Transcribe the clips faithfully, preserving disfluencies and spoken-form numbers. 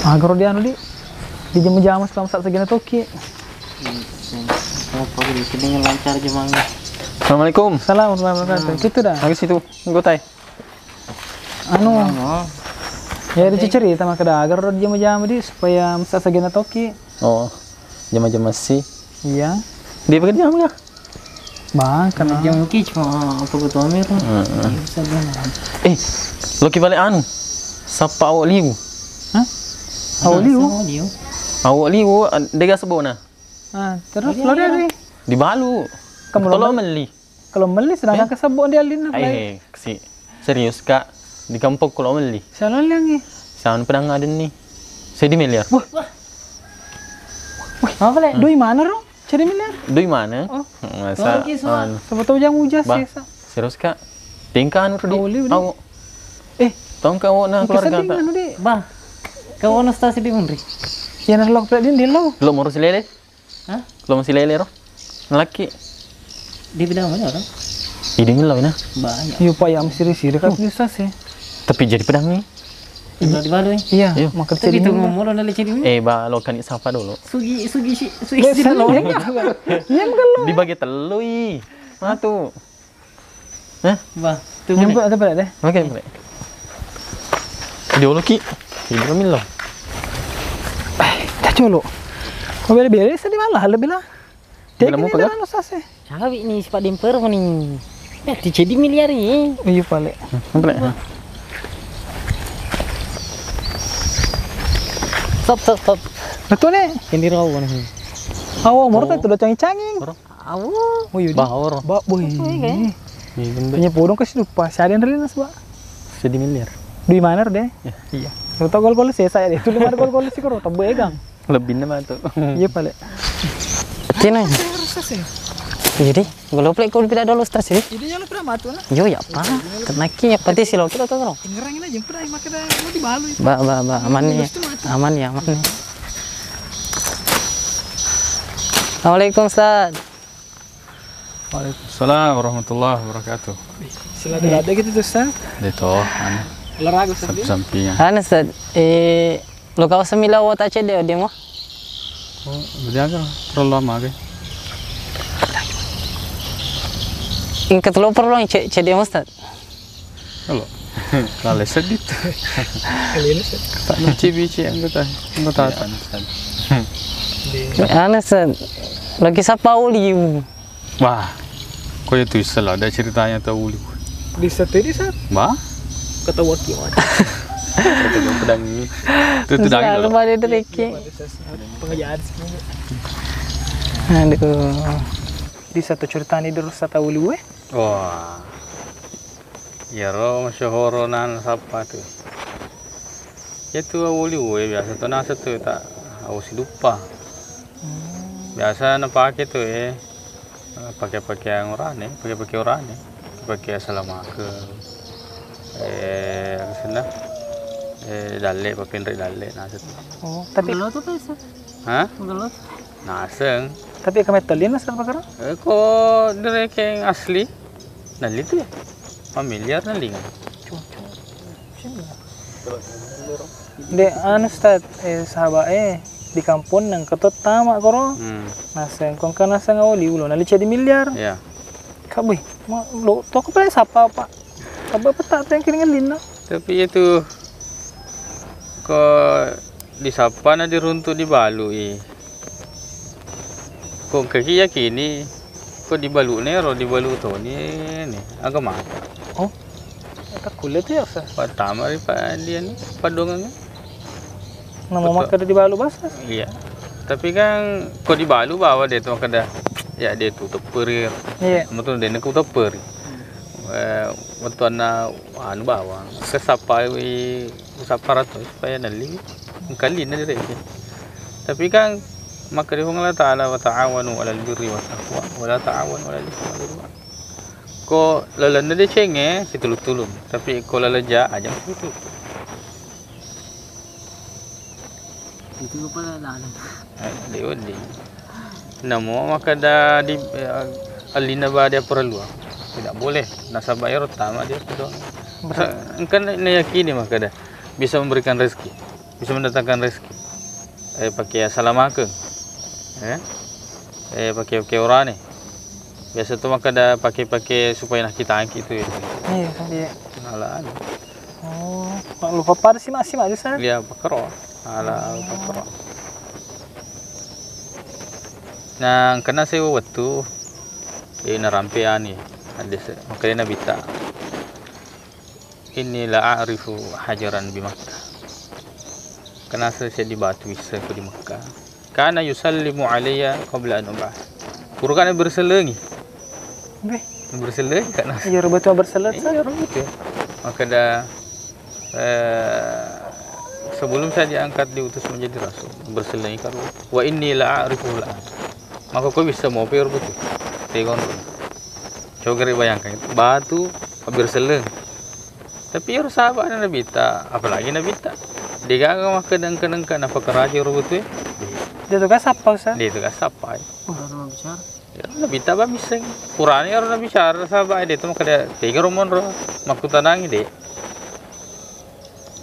Agaro di anu di, di jama-jama selama saat segini toki. Apa gitu dengan lancar jemangnya. Assalamualaikum. Salam warahmatullahi wabarakatuh. Itu dah. Lagi situ, anggota. Anu. Ya, ada cerita maka dah. Agaro di jama-jama di supaya masa segini toki. Oh, jama-jama sih. Iya. Dia pakai jama kah? Bang, kena. Jam ki cuma apa ketua mir. Heeh. Bisa bilang. Eh, loki balik anu. Sapa awak liu? Hah? Awak liu? Awak liu. Awak liu, ah, dega sebona. Ah, terus lo dari? Dibalu. Kamu lo melli. Kalau melli sedangkan ke sebok dia lin. Eh, si serius kak. Di kampung kalau melli. Siapa yang ni? Siapa pedang ada ni? Saya di miliar. Wah. Wah. Apa le? Doi mana ro? Cari miliar. Doi mana? Oh. Masa? Siapa tahu jangan ujas sih. Serius kak? Tingkah anu Rudi. Awak. Eh, tongka awak na keluarga ta. Bah, kau ono stasi di Munri. Ya nang lo pula din lo. Lo mau silele? Hah? Lo mau silele ro? Laki. Di bidang mana ro? Ini lo ina. Banyak. Yo payam siri-siri kan bisa sih. Tapi jadi pedang ni. Kalau di Balu, eh? Iya, maka tapi itu ngomong lo nali ciri. Eh, ba lo kan sapa dulu. Sugi, sugi si, sugi si lo. Iya, dibagi telu i. Satu. Hah? Bah, tu nyampe ada balik deh. Oke, balik. Dia lo ki. Dia lo milo. Eh, tak colo. Kau beli-beli sedih malah lebih lah. Dia kini mau pegang? Anu sase. Cawi ni sifat dimper ni. Ya, ti jadi miliar ni. Iya, balik. Balik. Stop, stop, stop. Betul ni. Ini rawa ni. Awo, moro tu lo canggih-canggih. Awo. Oh iya. Bahor. Ba, boy. Ini podong kasih lupa. Saya ada yang nas, Pak. Sedih miliar. Doi mana deh? Iya. Lo tau gol-gol sesa ya deh. Itu lima gol-gol sih koro. Tebbe egang. Lebih nama tu. Iya pale. Cina. Jadi, kalau plek kau tidak dulu stas ini. Ini yang pernah matu lah. Yo ya apa? Kenaki ya pati silo kita tuh koro. Ngerang ini aja pernah makan mau dibalu. Ba, ba, ba, aman ni. Aman ya, aman ni. Assalamualaikum Ustaz. Waalaikumsalam warahmatullahi wabarakatuh. Sila ada gitu tuh Ustaz. Itu, anu. Olahraga sampai. Sampingan. Anu Ustaz, eh Lo kau semila wota cedde dia mo? Oh, berjaga perlu lama ke? Ingkat lo perlu cek cedde mo Ustaz. Kalau kalau sedih tuh. Kalau ini sedih. Tak nuci bici anggota anggota. Anu Ustaz, lagi sapa uli? Wah, kok itu istilah ada ceritanya tau uli. Di satu ini saat. Bah? Ketawa kiamat. Pedang ini. Itu pedang itu. Lupa dia itu Ricky. Pengajaran sih. Aduh. Di satu cerita ini terus tau uli. Wah. Iyaro masyhoro na nasappa tu. Iyatu awu liwe biasa to naseng tu ta awu siduppa. Hmm. Biasa napake tu e, pake-pakeang orane, pake-pake orane, pake asalamakeng. Eh, aga senna? Eh, dalle, papenre dalle naseng tu. Oh, tapi Hah? Naseng. Tapi kami tolino sapa karo? Eh, ko derekeng asli. Nalli tu ya. Familiar nalli kan. De anu Ustaz, eh, sahabat eh di kampung nang ketot tama koro. Hmm. Naseng kongka naseng awali ulo nalli cedi miliar. Iya. Kabui, ma lo toko pale sapa apa? Apa apa tak tengkir ngelinna. Tapi itu ko disappa na diruntu dibalui. Ko engkaki yakini, ko dibalu'na ero, dibalu toni ni, aga mata. Oh, takkulle tu ya, Ustaz? Pertama ri pa dia ni, padongang. Namo makkeda dibalu basa? Iya. Tapi kan ko dibalu bawa de tu makkeda, ya de tu tepperi. Iya. Mutu de ku tepperi. Eh, wettu anna anu bawang. Kesappai Usappa ratoi supaya nalli engka ellinna direke. Tapi kan makkeda Puang Allah Ta'ala, "Wa ta'awanu 'alal birri wat taqwa, wa la ta'awanu 'alal itsmi wal 'udwan." Ko lalenna decengnge situlu-tulung, tapi ko laleng ja aja situlu-tulung. Itu apa laleng? Eh, de wedding. Namo makkeda di, eh, ellinna bawang diapparelluang. Tidak boleh. Nasaba ero tama dia tu doang. Engka na-, nayakini makkeda bisa memberikan rezeki. Bisa mendatangkan rezeki. Eh, pake asalamakeng. Eh? Eh, pake-pake orane. Biasa tu makkeda pake-pake supaya nakkitangki tu ya. Iya, iya. Ala anu. Oh, lupa pada simak-simak tu sana. Iya, pakero. Ala pakero. Nah, kena sewa wettu, eh, narampe ani, hadis. Makanya Nabi ta. Inni la a'rifu hajaran bi Makkah. Kenasa seddi batu wissengku di Mekah. Kana yusallimu alayya qabla an ub'ats. Pura kana berselengi. Beh. Berselengi kana. Iya, batu berselengi. Iya, orang gitu ya. Makkeda, eh, sebelum saya diangkat diutus menjadi rasul, berselengi karo. Wa inni la a'rifu la. Maka kau bisa mau per betul. Tegon. Coba bayangkan, batu berselengi. Tapi iyaro sahaba'na Nabitta, apalagi Nabitta. Degaga makkeda engka-engka napakaraja ro botue. De' to ga sappa, Ustaz? De' to ga sappa. Wah, sama bicara. Ya, Nabitta ba misseng. Purana iyaro nabicara sahabae, de' to makkeda tega ro monro. Makkutanangi de'.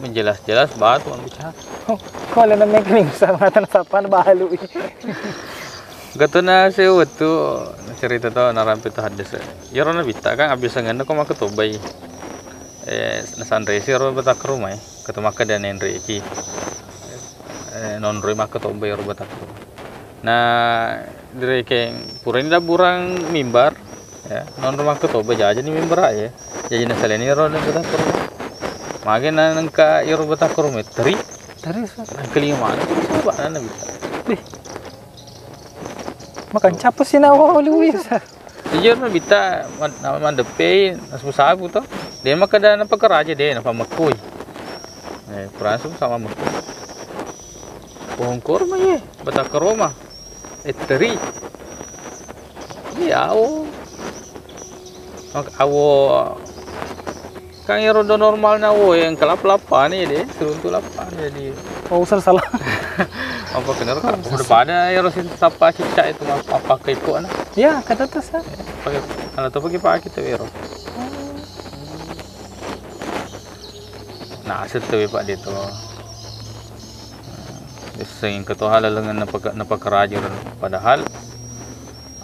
Menjelas-jelas batu mabbicara. Oh, ko alena mekling sama tan sappa balu. Gatona sewa wettu cerita to narampe to haddese. Iyaro Nabitta kan abbisangenna ko makkutobbai. Eh, nasanresi ro batang rumae. Katu makkeda nenreki. Eh, nonroi makkutobbai ro batang rumae. Na direkeng purani labburang mimbar, ya, nonro makkutobbai jajani mimbar ya. Jaji nasaleni ro batang rumae. Mage na nengka iyaro batang rumae teri. Teri, Ustaz. Nengkalinga maneng sahaba'na Nabitta. Bih. Makan capu sinawa oli wisa. Iya, Nabitta mad-, maddeppei nasapu-sapu to. De' makkeda napakaraja de', napamekkui. Eh, purana sama mekkui. Pohon korma ye, batang korma. Eh, teri. Iya, awo. Mak-, awo. Kan iyaro do normalna awo, engka lappa-lappani de', siruntu' lappani jadi. Oh, usah salah. Apa bener kan? Udah pada iyaro sing sappa cicak itu mah, apa ke itu ana? Ya, kata tuh, Sa. Pakai, kalau tuh pakai-pakai tuh iyaro. Nah, asal tuh Pak de' to. Sing ketua hal lengan napa, napa keraja, padahal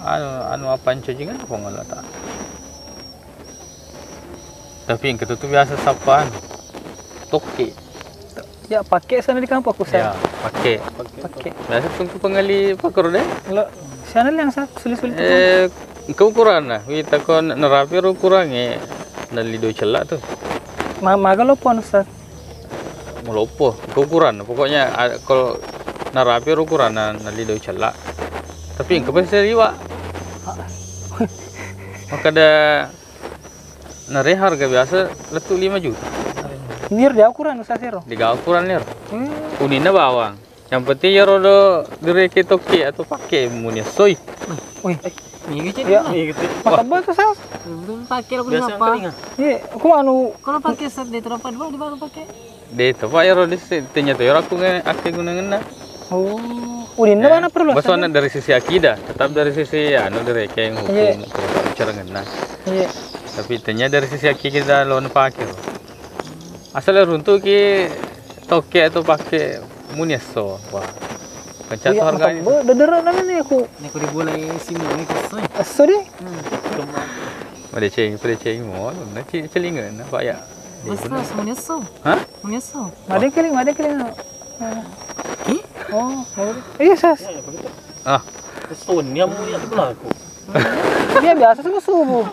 anu, anu apa ancajangan apa ngelata. Tapi engka tu biasa sappang tokke. Ya, pakke sana di kampungku, Sa. Ya, pakke. Pakke. Biasa tungku pengali pakero de'. Lo, sana yang sa, sulit-sulit tu. Eh, engka ukuranna. Wita ko narapi ro ukurangnge, nalli doi cella tu. Ma-, maga lo pon, Ustaz. Maloppo, engka ukuranna. Pokoknya, a-, kalau narapi ro ukuranna, nalli doi cella. Tapi engka pasti liwa. Makkeda nare harga biasa lettu lima juta. Nir dia ukuran, Ustaz, ero? Diga ukuran nir. Hmm. Uninna bawang. Yang penting iyaro do direke tokke atau pakke muni essoi. Wih. Iya. Matebel tu, Sas. Belum pakai lo. Biasa apa? Iya, aku anu. Kalau pakai set de' terapa dua di baru pakai. De' to, Pak, ero di se-, tenya to ero aku nge-, akkegunangenna. Oh, uninna mana perlu? Bosona dari sisi akidah, tetap dari sisi anu, direkeng hukum, cara ngenna. Iya. Tapi tenya dari sisi akidah lo napake. Asal runtuki tokke atau pakke muni esso. Wah. Kencang tu harganya. Bo, dederek nana ni aku. Ni aku dibulai si muni esso. Esso di? Hmm. Madeceng, madeceng mo, na ci-, celinga na, Pak, ya. Basta, muni esso. Hah? Muni esso. Madeceng, madeceng. Ki? Oh, iya, Sas. Ah. Esso ni amu ya tu aku. Dia biasa subuh-subuh.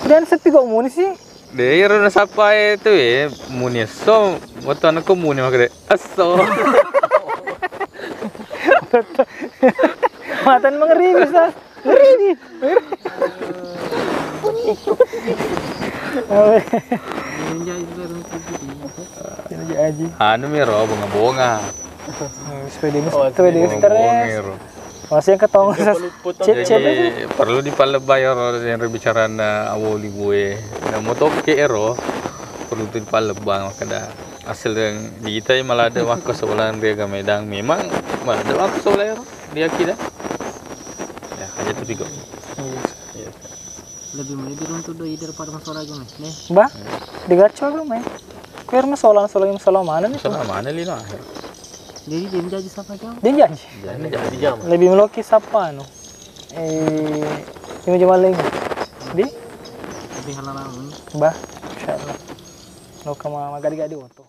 Dan sepi kok muni sih. De', iyaro nasappae tu, eh, muni esso, wettu anakku muni makkeda, "Esso." Matan mengeribi, Ustaz. Mengeribi. Awe. Ini jadi juga. Ini jadi. Anu mi ro, bonga-bonga. Wis pede, wis pede, wis stres. Masih yang ketong. Jadi, perlu dipalebbai ro yang bicarana awo libue. Nah, motokke ero perlu tu dipalebbai makkeda asal yang digitai malah ada waktu sekolah di agama edang. Memang malah ada waktu sekolah ero di akidah. Ya, aja tu pigo. Iya. Lebih mending diruntu doi daripada masalah agama, nih. Bah, digaco agama ya. Kuerna solang-solang masalah mana nih? Masalah mana, Lino? Jadi dia menjaji siapa jam? Dia janji. Jadi jam. Lebih meloki siapa anu? Eh, lima jam lagi. Di? Lebih halal. Bah, insyaallah. Lo kama magadi-gadi oto.